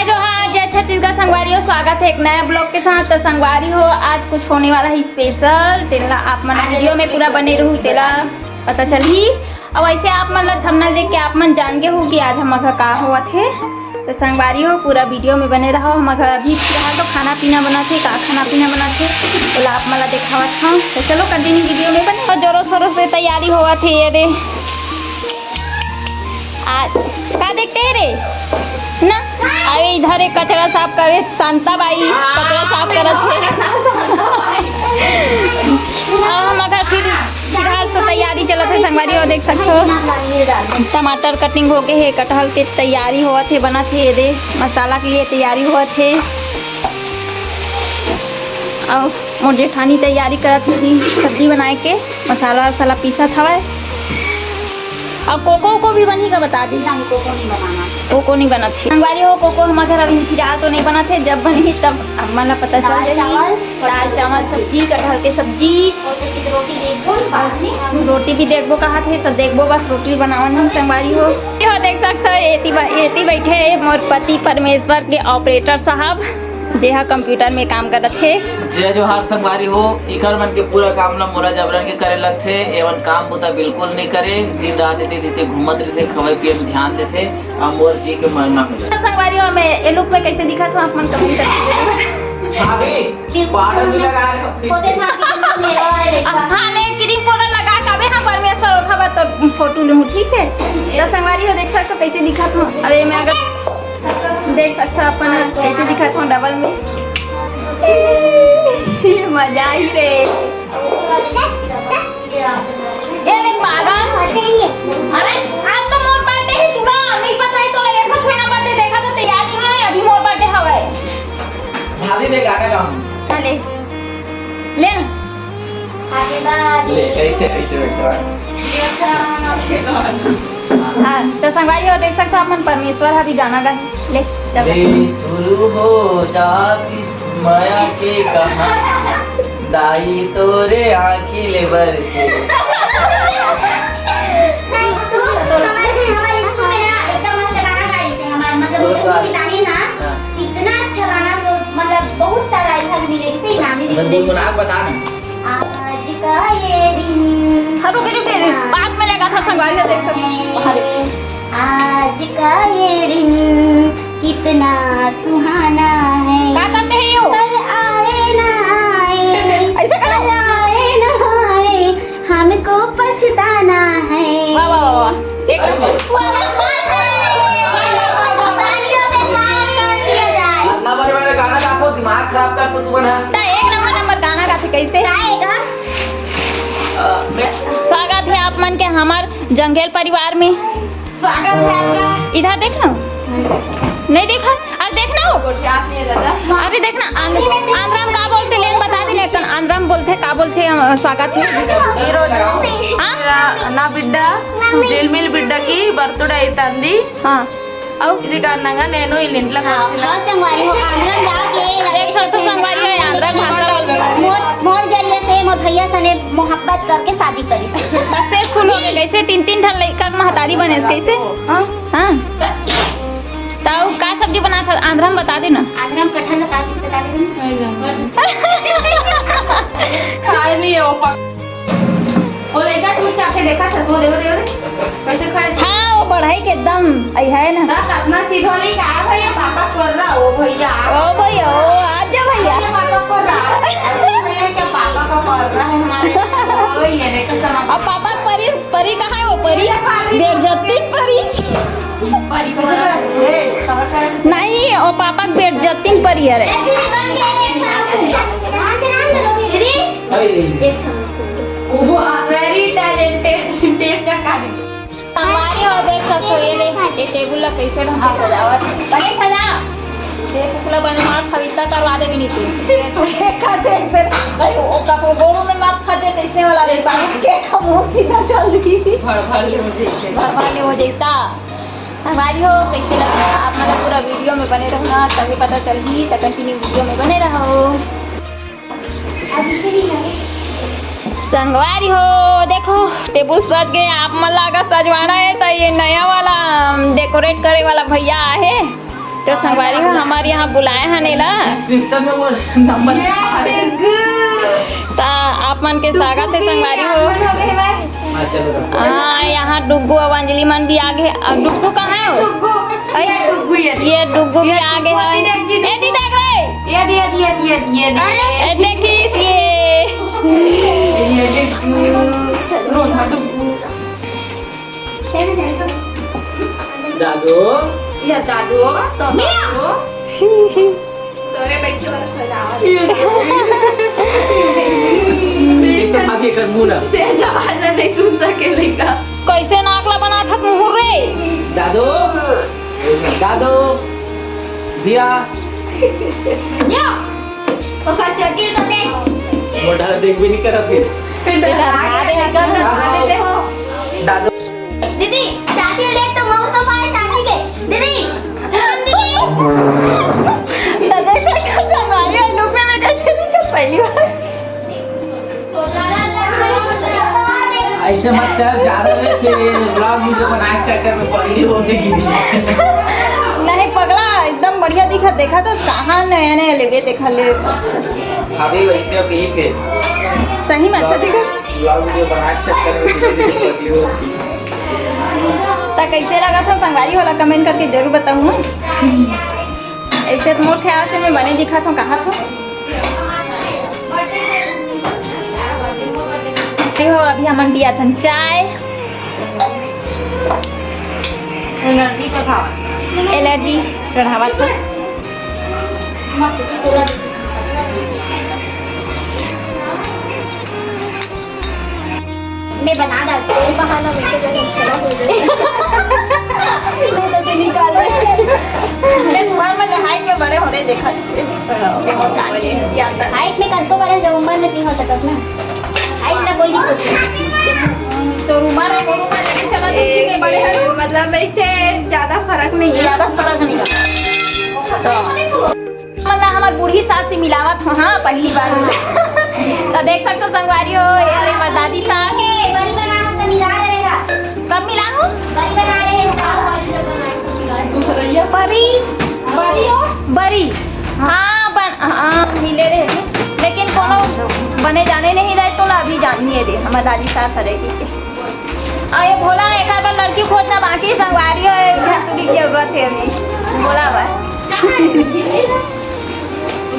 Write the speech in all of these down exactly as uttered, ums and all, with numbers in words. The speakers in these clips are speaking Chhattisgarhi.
जोहार, जय छत्तीसगढ़ संगवारी हो, स्वागत है एक नया ब्लॉग के साथ। तो संगवारी हो, आज कुछ होने वाला है स्पेशल, तेला आप मन वीडियो में पूरा बने रहू, तेला पता चलही। और वैसे आप मन ला थंबनेल देख के आप मन जान गे हो कि आज हमर घर का होवत हे। तो संगवारी हो, पूरा वीडियो में बने रहो। हमर घर अभी फिलहाल तो खाना पीना बनत हे, का खाना पीना बनत हे, ओला आप मन ला देखावत हूँ। तो चलो कंटिन्यू वीडियो में बने। तो जोरों शोरों से तैयारी होवत हे, ये दे। आज का देखते हैं रे ना? अरे इधर एक कचरा साफ करे, शांता बाई कचरा साफ करत हे। अब हम अगर फिर फिलहाल तो तैयारी चलत हे संगवारी हो, देख सकत हो टमाटर कटिंग हो गए हे, कटहल के तैयारी होवत हे, बनत हे, ये दे मसाला के लिए तैयारी होवत हे। और मोर जेठानी तैयारी करत हे सब्जी बनाए के, मसाला वसाला पीसत हवय। और कोको को भी बनही का बता दी। नहीं, कोको नहीं बनाना। कोको नहीं बनत हे संगवारी हो, कोको हमर घर अभी फिलहाल तो नहीं बनत हे, जब बनही तब आप मन ला पता चल जाही। दाल चावल, सब्जी। कटहल के सब्जी। और जैसे कि रोटी देखो बाद में। रोटी भी देखबो कहा थे तो देखबो, बस रोटी बनावन हम संगवारी हो। ये हो देख सकते हो, एती ब-, एती बैठे हे मोर पति परमेश्वर के ऑपरेटर साहब, जे हा कंप्यूटर में काम करत हे। जय जोहार संगवारी हो, इकर मन के पूरा काम ला मोला जबरन के करे लगथे। एमन काम बुता बिल्कुल नइ करे, दिन रात एती तेती घूमत रहिथे, खवई पिए में ध्यान देथे, अउ मोर जी के मरना हो जाए। संगवारी हो, मैं ये लुक में कैसे दिखत हूँ, आप मन कमेंट करके जरूर। भाभी, पाउडर भी लगा रहे हो। हाँ, ले क्रीम पाउडर लगा के अबे हम परमेश्वर ओखा बा तो फोटो लूँ, ठीक है? तो संगवारी हो, देख सकते हो कैसे दिखत हूँ। अबे मैं अगर देख सकत हो अपन कैसे दिखत हो डबल में। मजा ही रे। ए रे पागल। अरे आज तो मोर बर्थडे है, तोला नहीं पता है? तो एक महीना बर्थडे देखा तो तैयार नहीं है, अभी मोर बर्थडे हवे। भाभी मैं गाना गाऊं। हाँ, ले। ले। ले, ऐसे, ऐसे बैठ रहा है। हाँ, तो संगवारी हो देख सकत हो, अपन परमेश्वर ह भी गाना गाही। ले, चल। ले शुरू हो जा किस्मया के कहानी, दाई तोरे आँखी ले बरसे। इतना अच्छा गाना, तो मतलब बहुत सारा ऐसा मिले, जैसे इनामी भी मतलब गुनगुना के बता ना। आज का ये दिन। हाँ, रुके, रुके, रुके। बाद में लगा था संगवारी, देख सकते हैं। आज का ये दिन कितना सुहाना है। का करते हैं यो? कल आए ना आए, ऐसे करो। कल आए ना आए, हमको पछताना है। वाह, वाह, वाह, वाह। एक नंबर। वाह, वाह, वाह। तालियों से स्वागत कर दिया जाए। इतना बड़े बड़े गाना गाबो, दिमाग खराब कर तो तू बना। ता एक नंबर, नंबर गाना गाथे कैसे? गाएगा। स्वागत है आप मन के हमार जंगेल परिवार में। स्वागत है आपका। इधर देख ना, नहीं देखा? अरे देख ना, अरे देख ना, आंध्र-, आंध्रा में का बोलथे, लेन बता दे, लेकिन आंध्रा में बोलथे, का बोलथे, अ, स्वागत है। हाँ? ना बिड्डा, झिलमिल बिड्डा की birthday आइतंदी। हाँ। अउ? इदी कारणंगा नेनु इल्लिंटला हाँ, कच्चिला। हाँ, संगवारी हो, आंध्रम जाके देख सकत हो संगवारी हो, आंध्रा भाषा बोल। मोर, मोर जरिए से मोर भैया सने मोहब्बत करके शादी करी। Successful हो गए, कैसे तीन, तीन ठन लइका के महतारी बने, कैसे? हाँ? हाँ। ताऊ का सब्जी बना था, आंध्रम बता दे ना। आंध्रम कटहल का सब्जी बता दे। खाए नहीं है वो पक- वो लइका चुपचाप से देखा था, वो देखो, देखो, देखो, कैसे खड़े थे। हाँ, वो बढ़ई के एकदम, आई है ना। बस अपना सीधो नहीं कहा भैया, पापा कर रहा, ओ भैया। ओ भैया, ओ, आ जा भैया। भैया, पापा कर रहा। अरे भैया, क्या पापा का कर रहा है हमारे? ओ, ये देखो, समापन। अब पापा परी, परी कहाँ है वो परी? ये देखो, अभी बेइज्जती परी। परी को रहा है। ए, खबर कर। नहीं, वो पापा बेइज्जती परी है रे। अरे। वो very talented, talented जगह है। संगवारी हो, देख सकत हो, ये ले, ये टेबुल ला कैसे ढंग से सजावत। बने सजा। ये कुकला बने मार खरीदता करवा दे भी नहीं तू। देख, देख, देख, देख। अरे, वो का गोरू में मार खा दे, कैसे वाला रे, बाबू के का मूर्ति ना चल रही। भर, भर ले हो जैसे। भर, भर ले हो जैसा। संगवारी हो, कैसे लगा? आप मतलब पूरा वीडियो में बने रहना, तभी पता चलही, तो कंटिन्यू वीडियो में बने रहो। संगवारी हो, देखो, टेबुल सज गए। आप मन ला अगर सजवाना है तो ये नया वाला, अम, डेक डेकोरेट करे वाला भैया आहे, तो संगवारी हो, हमर यहाँ बुलाए हन एला। डिस्क्रिप्शन में वो नंबर ये आ रहे हैं। डुग्गू। त आप मन के स्वागत है संगवारी हो। हाँ, चलो, रखो। हाँ, यहाँ डुग्गू अउ अंजलि मन भी आ गे। अब डुग्गू कहाँ है वो? डुग्गू, अरे, ये डुग्गू, ये ये डुग्गू भी ये आ गे डुग्गू है। दीदी, दीदी। ए, दीदी, देख रे। ये, ये, ये, ये, ये, ये, ये। अरे। ए, देखिस, ये। ये डुग्गू। रो ना डुग्गू। दादू। या दादू, तो मिया। दादू। तोरे बैठे वाला सजावट। ये तो आगे कर मुंह ना। तेज आवाज में नहीं सुन सके लइका। कैसे नाक ला बना था मुंह रे? दादू, दादू, दिया। या। ओकर चड्डी तो देख। मोटा देख भी नहीं करा फिर। डरा दे, डरा दे हो। दादू। दीदी, चाची देख तो मऊ तो पाए चाची के। दीदी, दीदी। तो देख, कैसे हमारे लोग में मैं कैसे दिखा पहली बार। ऐसे मत कर, ज्यादा में फिर ब्लॉग वीडियो बनाए के चक्कर में पगली हो गई। नहीं पगला, एकदम बढ़िया दिखा, देखा तो कहाँ नया नया लेवे देखा ले। अभी वैसे अभी थे। सही में अच्छा दिखा। ब्लॉग वीडियो बनाए के चक्कर में पगली हो गई। त कैसे लगा था संगवारी वाला कमेंट करके जरूर बताऊँ। ऐसे तो मोर ख्याल से मैं बने दिखा था, कहा था। देखो, अभी हमन पिया थन चाय। एलर्जी चढ़ावा। एलर्जी चढ़ावा था। मैं बना डालती हूँ, बहाना मिलके जब हम खड़ा हो जाए। मैं तो भी निकाल रही हूँ। मैं तुम्हारे में हाइट में बड़े होने देखा। हाइट में कतको बड़े जो उम्र में नहीं हो सकत ना। हाइट ना बोली कुछ। तो उम्र और उम्र नहीं चला तो ए, ठीक है, बड़े हैं। मतलब ऐसे ज्यादा फर्क नहीं है। ज्यादा फर्क नहीं है। तो मतलब हमर बूढ़ी सास से मिलावत हो, हाँ, पहली बार। तो देख सकते हो संगवारी हो, ये हमारे दादी सास। ए, बड़ी बना, हम तो मिला रहेगा। कब मिला हूँ? बड़ी बना रहे हैं। बड़ी, बड़ी हो? बड़ी। हाँ, बन, हाँ, मिले रहे। लेकिन कोनो बने जाने नहीं रहे, तो ला अभी जानिए रे, हमारे दादी सास हरे की। आ, ये भोला, एक आध बार लड़की खोजना बाकी, संगवारी हो, एक झन टुरी के जरूरत है अभी। भोला बा।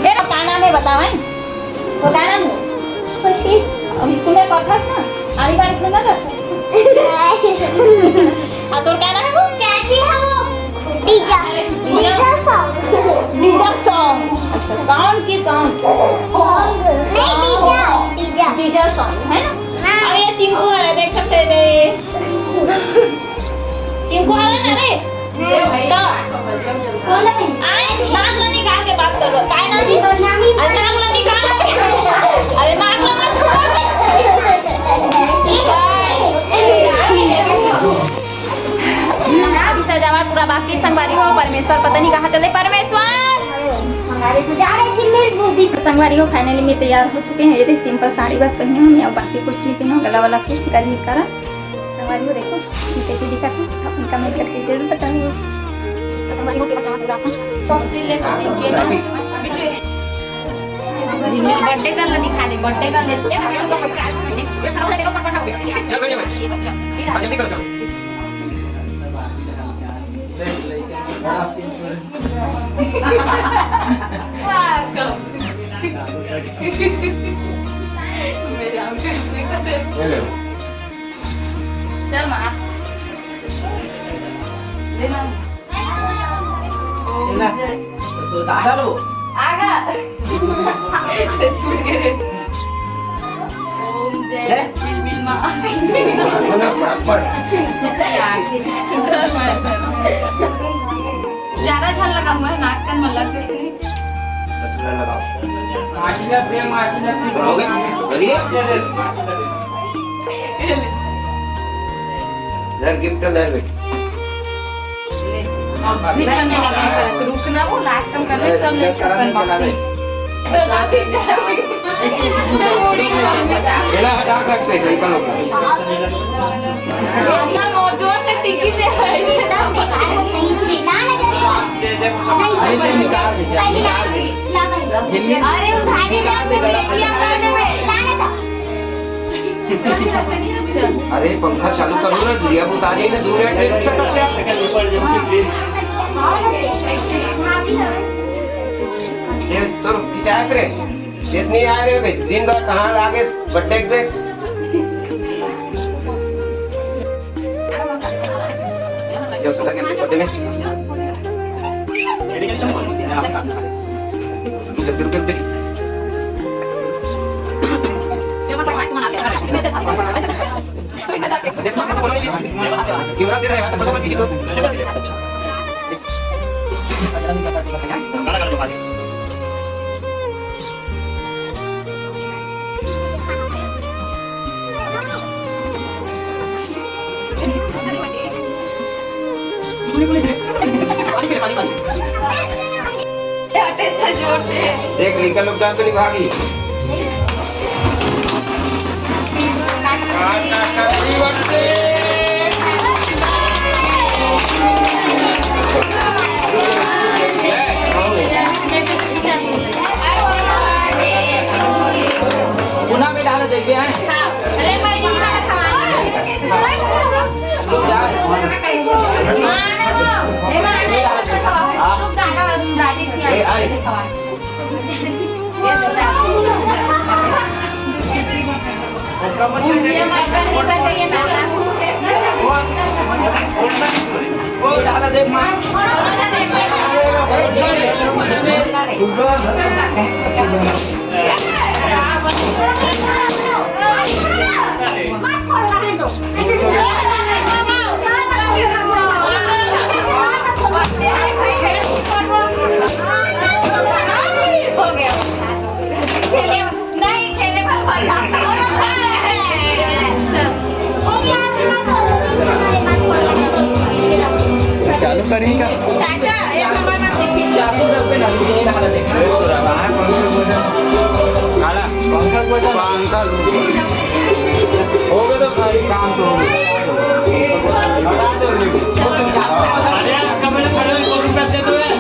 ए, का नाम है, बताओ, हैं? वो का नाम है? खुशी। अभी तुम्हें पढ़ा था? आनी बारिश में ना था? आ, तोर का नाम है वो? चाची, हम वो डीजा, डीजा। डीजा सॉन्ग। डीजा सॉन्ग। अच्छा, गाँव की गाँव। सॉन्ग। नहीं, डीजा, डीजा। डीजा सॉन्ग, है ना? हाँ। अब ये चिंकू वाला देख सकते थे। चिंकू वाला ना रे? तो, कौन है? आए, नाक ला निकाल के बात करो। काय नाम जी? अरे, नाक ला निकाल। अरे, नाक ला मत छुआ। अभी सजावट पूरा बाकी, संगवारी हो, परमेश्वर पता नहीं कहाँ चले, परमेश्वर। संगवारी हो, फाइनली मैं तैयार हो चुके हैं। ये देख, सिंपल साड़ी बस पहनी हूँ मैं, अब बाकी कुछ नहीं पहनूँ, गला वाला कुछ गर्मी के कारण। संगवारी हो, देखो, कैसे दिखा था, अपन कमेंट करके जरूर बताओ। बर्थडे गर्ल दिखा दे, बर्थडे गर्ल। चल माँ। ले ना। ले ना। तो दादा लो। आगा। छूट गए। ओम जय हैं? लक्ष्मी माँ। ज्यादा झन लगा हुआ है, नाक कन में लग गई। हो गया? बढ़िया? इधर गिफ्ट ले बेटी। अभी तो नहीं लगा है, रुकना वो लास्ट टाइम कर रहे, तब ले चप्पल बॉक्स। तो ना भी चला। ये ला हटा सकते हैं, कहीं पर होगा। इतना जोर से टिकी से है। अरे, उधारी ले, ले, ले, ले, ले। अरे, पंखा चालू करो ना, लिया बुता जाए ना, दो मिनट में। ये चलो, खिंचाए रे। जितनी आ रहे भाई, दिन रात कहाँ लागे बर्थडे पे। जो सदा के बर्थडे में। रुक, रुक, रुक, रुक। देख, रिंका लोग जान तो नहीं भागी। पुना में डाल देते हैं। चालू करी का? चाचा, ये हमारा टिफिन। चाकू रख पे ना, ये रहा देख। काला। पंखा को बता। पंखा। हो गया तो सारी काम तो हो गया। अरे यार, कमरे खड़े हो, दो रुपए दे दो यार।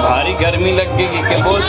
भारी गर्मी लग गई कि बोल।